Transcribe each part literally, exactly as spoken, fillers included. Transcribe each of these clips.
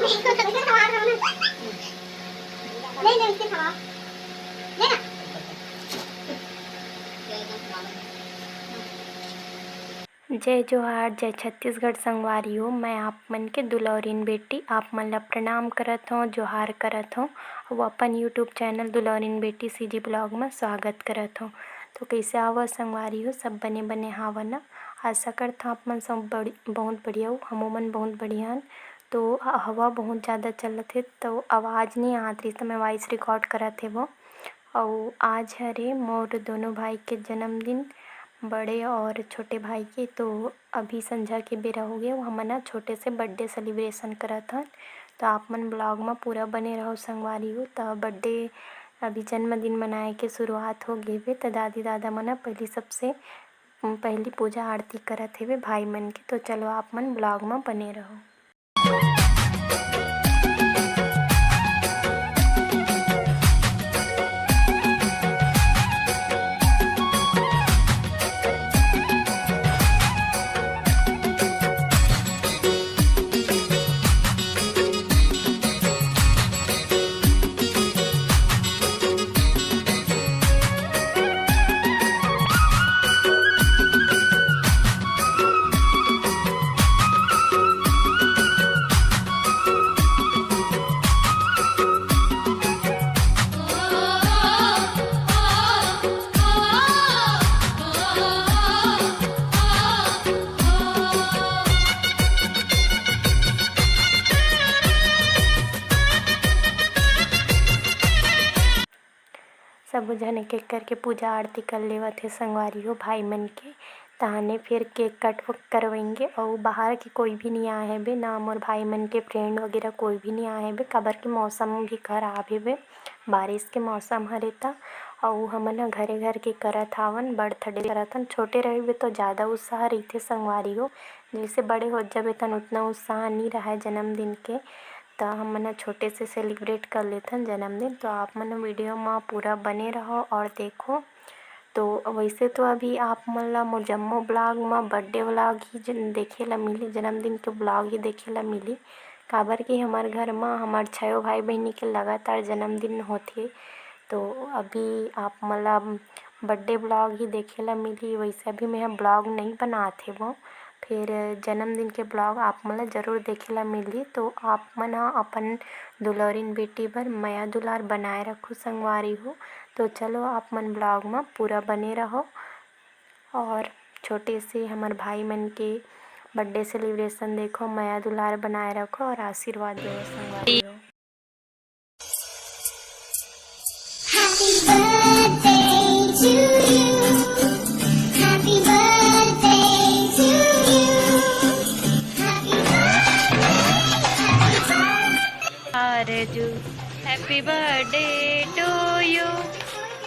नहीं, नहीं, इसके खवा। ले ना। जय जोहार, जय छत्तीसगढ़ संगवारी हो। मैं आप मन के दुलौरिन बेटी, आप मन ला प्रणाम करत हौं, जोहार करत हौं। अउ अपन YouTube चैनल दुलौरिन बेटी सीजी ब्लॉग में स्वागत करत हौं। तो कइसे हावव संगवारी हो, सब बने बने हावव ना? आशा करत हौं आप मन सब बड़ी, बहुत बढ़िया हो, हमू मन बहुत बढ़िया हन। तो ह-, हवा बहुत ज़्यादा चलत हे, तो आवाज़ नहीं आत रही, तो मैं वॉइस रिकॉर्ड करत हे वो। अउ आज हरे मोर दोनों भाई के जन्मदिन, बड़े और छोटे भाई के। तो अभी संझा के बेरा हो गया, हमन ह छोटे से बर्थडे सेलिब्रेशन करत हन। तो आप मन ब्लॉग म पूरा बने रहो संगवारी हो। तो बर्थडे, अभी जन्मदिन मनाए के शुरुआत हो गे हे, तो दादी दादा मन ह पहली, सबसे पहली पूजा आरती करत हेवे भाई मन के। तो चलो आप मन ब्लॉग म बने रहो। सबो झन एक एक करके पूजा आरती कर लेवत हे संगवारी हो भाई मन के। तहाने फिर केक कट करवाएंगे। अउ बाहर के कोई भी नहीं आए हे बे, ना मोर भाई मन के फ्रेंड वगैरह कोई भी नहीं आए हे बे, काबर के मौसम भी खराब हे बे, बारिश के मौसम हरे त। अउ हमन ह घरे घर के करत हावन, बर्थडे करत हन। छोटे रहिबे तो ज़्यादा उत्साह रहिथे संगवारी हो, जैसे बड़े हो जाबे तन उतना उत्साह नहीं रहे जन्मदिन के। त हमन ह छोटे से सेलिब्रेट कर लेथन जन्मदिन। तो आप मन वीडियो म पूरा बने रहो और देखो। तो वैसे तो अभी आप मन ला मोर जम्मो ब्लॉग म बर्थडे ब्लॉग ही जन-, देखे ला मिली, जन्मदिन के ब्लॉग ही देखे ला मिली, काबर कि हमर घर म हमर छयो भाई बहिनी के लगातार जन्मदिन होथे। तो अभी आप मन ला बर्थडे ब्लॉग ही देखे ला मिली। वैसे अभी मैं ब्लॉग नहीं बनात हे वो, फिर जन्मदिन के ब्लॉग आप मन ला जरूर देखे ला मिलही। तो आप मन ह अपन दुलौरिन बेटी बर मया दुलार बनाए रखू संगवारी हो। तो चलो आप मन ब्लॉग म पूरा बने रहो और छोटे से हमर भाई मन के बर्थडे सेलिब्रेशन देखो, मया दुलार बनाए रखो और आशीर्वाद दो संगवारी हो। Happy birthday to you. Happy birthday to you. Happy birthday, happy birthday. Aarzoo, happy birthday to you.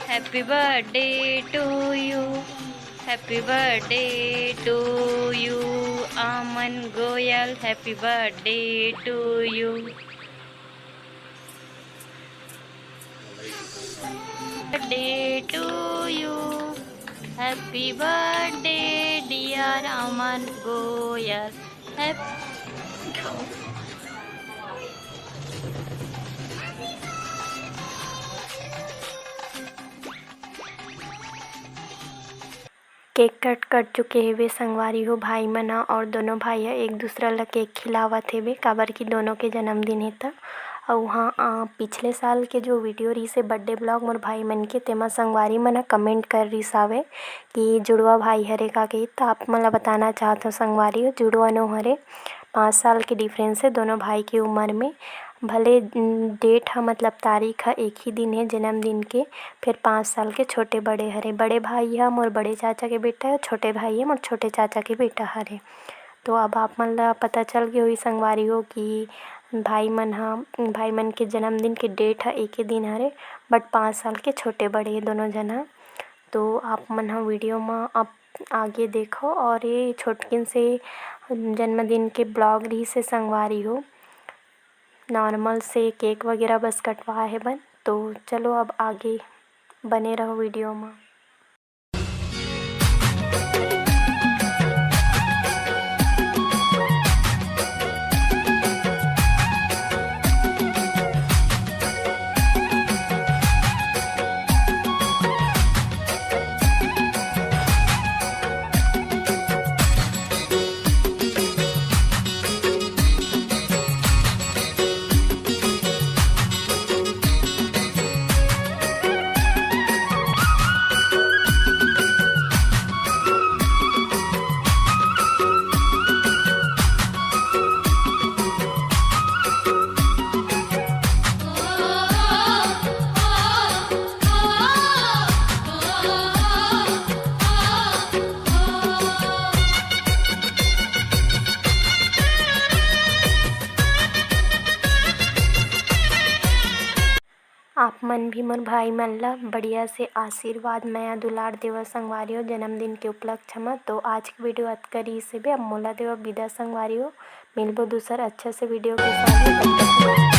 Happy birthday to you. Happy birthday to you. Aman Goyal, happy birthday to you. Birthday to you. Happy birthday dear Aman Goyal. Happy cake cut कर चुके हेवे संगवारी हो भाई मन ह, और दोनों भाई ह एक दूसरा ल केक खिलावत हेवे, काबर कि दोनों के जन्मदिन हे त। अउ हाँ, आ, पिछले साल के जो वीडियो रहिस हे बर्थडे ब्लॉग मोर भाई मन के, तेमा संगवारी मन ह कमेंट कर रिस हावे कि जुड़वा भाई हरे का कही, त आप मन ल बताना चाहत हो संगवारी हो, जुड़वा नो हरे, पाँच साल के डिफरेंस हे दोनों भाई के उम्र में। भले, उम, डेट ह, मतलब तारीख ह एक ही दिन हे जन्मदिन के, फिर पाँच साल के छोटे बड़े हरे। बड़े भाई ह मोर बड़े चाचा के बेटा हे, छोटे भाई ह मोर छोटे चाचा के बेटा हरे। तो अब आप मन ला पता चल गे होही संगवारी हो कि भाई मन ह, भाई मन के जन्मदिन के डेट ह एके दिन हरे, but पाँच साल के छोटे बड़े हे दोनों झन ह। तो आप मन ह वीडियो म अब आगे देखो, और ये छोटकिन से जन्मदिन के ब्लॉग रहिस हे संगवारी हो, नॉर्मल से केक वगैरह बस कटवाए हे बन। तो चलो अब आगे बने रहो वीडियो म। आप मन भी मोर भाई मन ला बढ़िया से आशीर्वाद, मया, दुलार देवा संगवारी हो जन्मदिन के उपलक्ष्य म। तो आज के video अतका रहिस हे बे, अब मोला देवा बिदा संगवारी हो। मिलबो दूसर अच्छा से video के साथ।